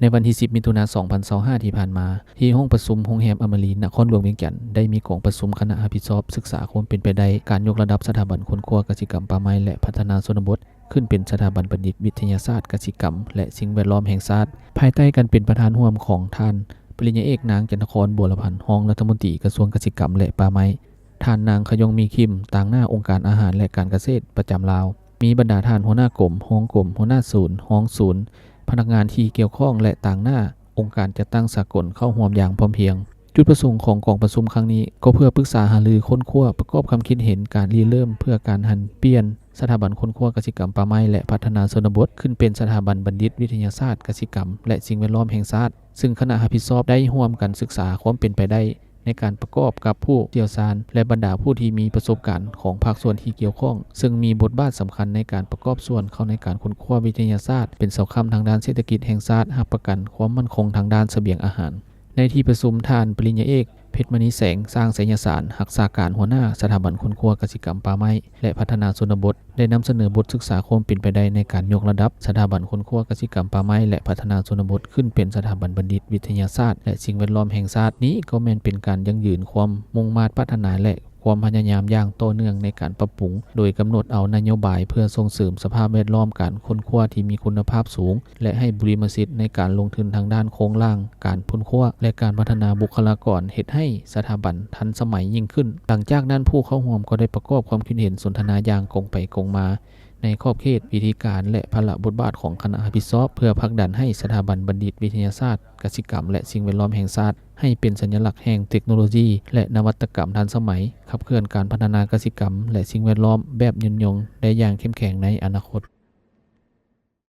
ໃນວັນທີສິບ ມິຖຸນາ ສອງພັນຊາວຫ້າ ທີ່ຜ່ານມາ, ທີ່ຫ້ອງປະຊຸມໂຮງແຮມອະມະຣິນ ນະຄອນຫຼວງວຽງຈັນ ໄດ້ມີກອງປະຊຸມຄະນະຮັບຜິດຊອບສຶກສາຄວາມເປັນໄປໄດ້ ການຍົກລະດັບສະຖາບັນຄົ້ນຄວ້າກະສິກຳປ່າໄມ້ ແລະ ພັດທະນາຊົນນະບົດ ຂຶ້ນເປັນສະຖາບັນບັນດິດວິທະຍາສາດກະສິກຳ ແລະ ສິ່ງແວດລ້ອມແຫ່ງຊາດ, ພາຍໃຕ້ການເປັນປະທານຮ່ວມຂອງທ່ານ ປະລິນຍາເອກ ນາງ ຈັນທະຄອນ ບົວລະພັນ ຮອງລັດຖະມົນຕີກະຊວງກະສິກຳ ແລະ ປ່າໄມ້, ທ່ານນາງ ຂະຍົງ ມີຄິມ ຕາງໜ້າອົງການອາຫານ ແລະ ການກະເສດປະຈຳລາວ, ມີບັນດາທ່ານຫົວໜ້າກົມ, ຮອງກົມ, ຫົວໜ້າສູນ, ຮອງສູນ, ພະນັກງານທີ່ກ່ຽວຂ້ອງ ແລະ ຕາງໜ້າອົງການຈັດຕັ້ງສາກົນເຂົ້າຮ່ວມຢ່າງພ້ອມພຽງ. ຈຸດປະສົງຂອງກອງປະຊຸມຄັ້ງນີ້ ກໍເພື່ອປຶກສາຫາລື, ຄົ້ນຄວ້າ, ປະກອບຄຳຄິດເຫັນ, ການລິເລີ່ມເພື່ອການຫັນປ່ຽນສະຖາບັນຄົ້ນຄວ້າກະສິກຳປ່າໄມ້ ແລະ ພັດທະນາຊົນນະບົດ ຂຶ້ນເປັນສະຖາບັນບັນດິດວິທະຍາສາດກະສິກຳ ແລະ ສິ່ງແວດລ້ອມແຫ່ງຊາດ, ຊຶ່ງຄະນະຮັບຜິດຊອບໄດ້ຮ່ວມກັນສຶກສາຄວາມເປັນໄປໄດ້ ໃນການປະກອບກັບຜູ້ຊ່ຽວຊານ ແລະ ບັນດາຜູ້ທີ່ມີປະສົບການຂອງພາກສ່ວນທີ່ກ່ຽວຂ້ອງ, ເຊິ່ງມີບົດບາດສຳຄັນໃນການປະກອບສ່ວນເຂົ້າໃນການຄົ້ນຄວ້າວິທະຍາສາດ, ເປັນເສົາຄ້ຳທາງດ້ານເສດຖະກິດແຫ່ງຊາດ, ຮັບປະກັນຄວາມໝັ້ນຄົງທາງດ້ານສະບຽງອາຫານ. ໃນທີ່ປະຊຸມ, ທ່ານ ປະລິນຍາເອກ ເພັດມະນີແສງ ຊ້າງໄຊຍະສານ ຮັກສາການຫົວໜ້າສະຖາບັນຄົ້ນຄວ້າກະສິກຳປ່າໄມ້ ແລະ ພັດທະນາຊົນນະບົດ ໄດ້ນຳສະເໜີບົດສຶກສາຄວາມເປັນໄປໄດ້ໃນການຍົກລະດັບສະຖາບັນຄົ້ນຄວ້າກະສິກຳປ່າໄມ້ ແລະ ພັດທະນາຊົນນະບົດ ຂຶ້ນເປັນສະຖາບັນບັນດິດວິທະຍາສາດ ແລະ ສິ່ງແວດລ້ອມແຫ່ງຊາດ. ນີ້ກໍແມ່ນເປັນການຢັ້ງຢືນຄວາມມຸ່ງມາດປາດຖະໜາ ແລະ ຄວາມພະຍາຍາມຢ່າງຕໍ່ເນື່ອງໃນການປັບປຸງ, ໂດຍກຳນົດເອົານະໂຍບາຍເພື່ອສົ່ງເສີມສະພາບແວດລ້ອມການຄົ້ນຄວ້າທີ່ມີຄຸນນະພາບສູງ ແລະ ໃຫ້ບຸລິມະສິດໃນການລົງທຶນທາງດ້ານໂຄງລ່າງການຄົ້ນຄວ້າ ແລະ ການພັດທະນາບຸກຄະລາກອນ ເຮັດໃຫ້ສະຖາບັນທັນສະໄໝຍິ່ງຂຶ້ນ. ຫຼັງຈາກນັ້ນ, ຜູ້ເຂົ້າຮ່ວມກໍໄດ້ປະກອບຄວາມຄິດເຫັນສົນທະນາຢ່າງກົງໄປກົງມາ ໃນຂອບເຂດ, ວິທີການ ແລະ ພາລະບົດບາດຂອງຄະນະຮັບຜິດຊອບ ເພື່ອຜັກດັນໃຫ້ສະຖາບັນບັນດິດວິທະຍາສາດກະສິກຳ ແລະ ສິ່ງແວດລ້ອມແຫ່ງຊາດ ໃຫ້ເປັນສັນຍະລັກແຫ່ງເຕັກໂນໂລຊີ ແລະ ນະວັດຕະກຳທັນສະໄໝ, ຂັບເຄື່ອນການພັດທະນາກະສິກຳ ແລະ ສິ່ງແວດລ້ອມແບບຍືນຍົງໄດ້ຢ່າງເຂັ້ມແຂງໃນອະນາຄົດ.